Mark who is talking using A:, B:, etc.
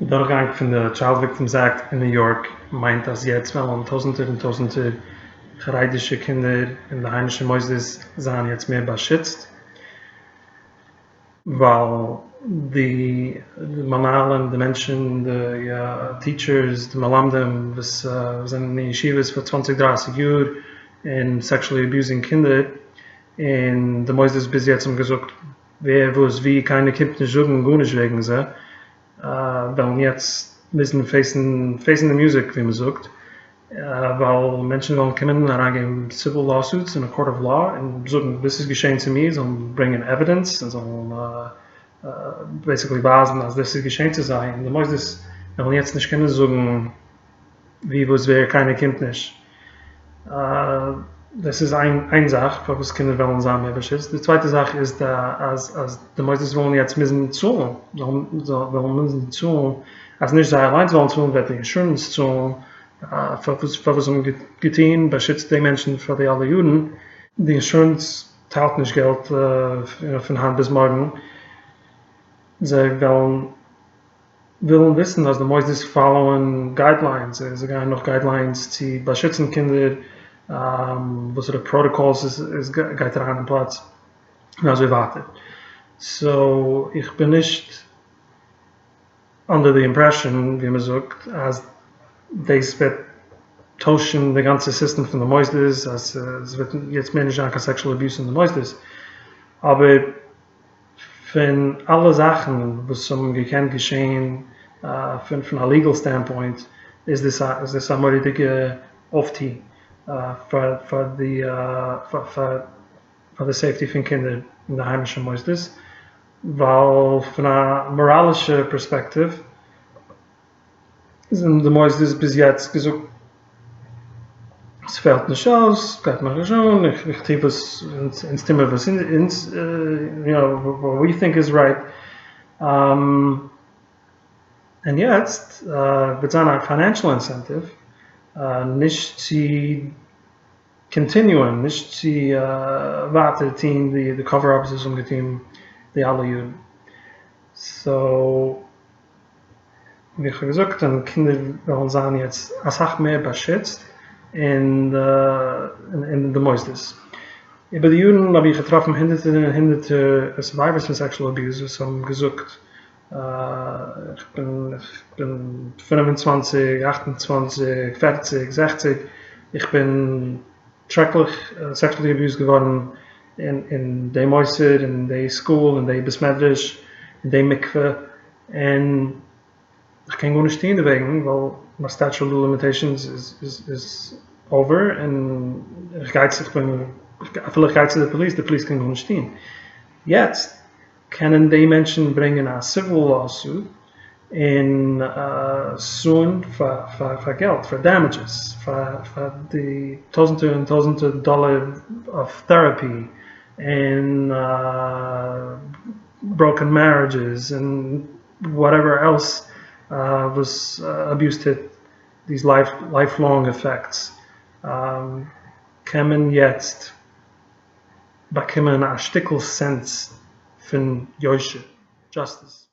A: דורכגאנג פון די טשיילד וויקטימס אקט אין ניו יארק מיינט אז יעצט וועלן טויזנטער און טויזנטער חרדישע קינדער אין די היימישע מוסדות זיין יעצט מער באשיצט, ווייל די מנהלים, די מענטשן, די טיטשערס, די מלמדים וואס זענען אין ישיבות פאר צוואנציג דרייסיג יאר און סעקשועלי אביוזינג קינדער, און די מוסדות ביז יעצט האבן געזאגט ווער וואס ווי קיינער קומט נישט זאגן גארנישט וועגן זיי, וועלן יעצט מוזן פעיסן פעיסן די מוזיק ווי מען זאגט, ווייל מענטשן וועלן קומען און אריינגעבן סיוויל לאוסוטס אין א קאורט אוו לאו און זאגן דאס איז געשען צו מיר, זאלן ברענגען עווידענס און זאלן בעיסיקלי ווייזן אז דאס איז געשען צו זיי, און די מוסדות וועלן יעצט נישט קענען זאגן ווי וואס ווער קיינער קומט נישט. דאס איז איין זאך פארוואס קינדער וועלן זיין מער באשיצט, די צווייטע זאך איז אז אז די מוסדות וועלן יעצט מוזן צאלן, זיי וועלן מוזן צאלן, אז נישט זיי אליינס וועלן צאלן וועט די אינשורענס צאלן פאר וואס זיי האבן געטון, באשיצט די מענטשן פאר די אלע יארן. די אינשורענס טיילט נישט געלט פון היינט ביז מארגן, זיי וועלן ווילן וויסן אז די מוסדות פאלאוען גיידליינס, זיי גייען נאך גיידליינס צו באשיצן קינדער, וואסערע פראטאקאלס עס גייט אריין אין פלאץ, און אזוי ווייטער. סאו איך בין נישט אנדער די אימפרעשאן ווי מען זאגט אז דאס וועט טוישן די גאנצע סיסטעם פון די מוסדות, אז עס וועט יעצט מער נישט זיין קיין סעקשול אביוז אין די מוסדות, אבער פון אלע זאכן וואס האבן געקענט געשען פון פון א ליגעל סטענדפוינט איז דאס א איז דאס א מורא'דיגע אויפטו פאר פאר די פאר פאר די סעיפטי פון קינדער אין די היימישע מוסדות ווייל פון א מאראלישע פערספעקטיוו זענען די מוסדות ביז יעצט געזאגט ס'פעלט נישט אויס, גייט מיך נישט אן, איך טו וואס אונז טו מיר וואס אונז יו נאו וואט ווי טינק איז רייט, און יעצט וועט זיין א פיינענשעל אינסענטיוו נישט צו קאנטיניוען, נישט צו ווייטער טון די קאווער אפס וואס זיי האבן געטון די אלע יארן, סאו. ווי איך האב געזאגט, און קינדער וועלן זיין יעצט אסאך מער באשיצט אין די מוסדות. איבער די יארן האב איך געטראפן הונדערטער און הונדערטער סורווייווערס פון סעקשול אביוז וואס האבן געזאגט, איך בין איך בין 25, 28, 40, 60, איך בין שרעקליך סעקשועלי אביוזד געווארן אין די מוסד, אין די סקול, אין די בית מדרש, אין די מקווה, און איך קען גארנישט טון דערוועגן ווייל מיין סטעטשוט אוו לימיטעישאנס איז אווער און איך גיי צו איך בין אפילו איך גיי צו די פאליס די פאליס קען גארנישט טון. יעצט קענען די מענטשן ברענגען א סיוויל לאוסוט און סוען פאר געלט פאר דעמעדזשעס פאר די טויזענטער און טויזענטער דאלער אויף טעראפי און בראוקען מערידזשעס און וואטעווער עלס וואס אביוז טוט, דיז לייף לאנג עפעקטס, קען מען יעצט באקומען א שטיקל סענס פון יושר, דזשאסטיס.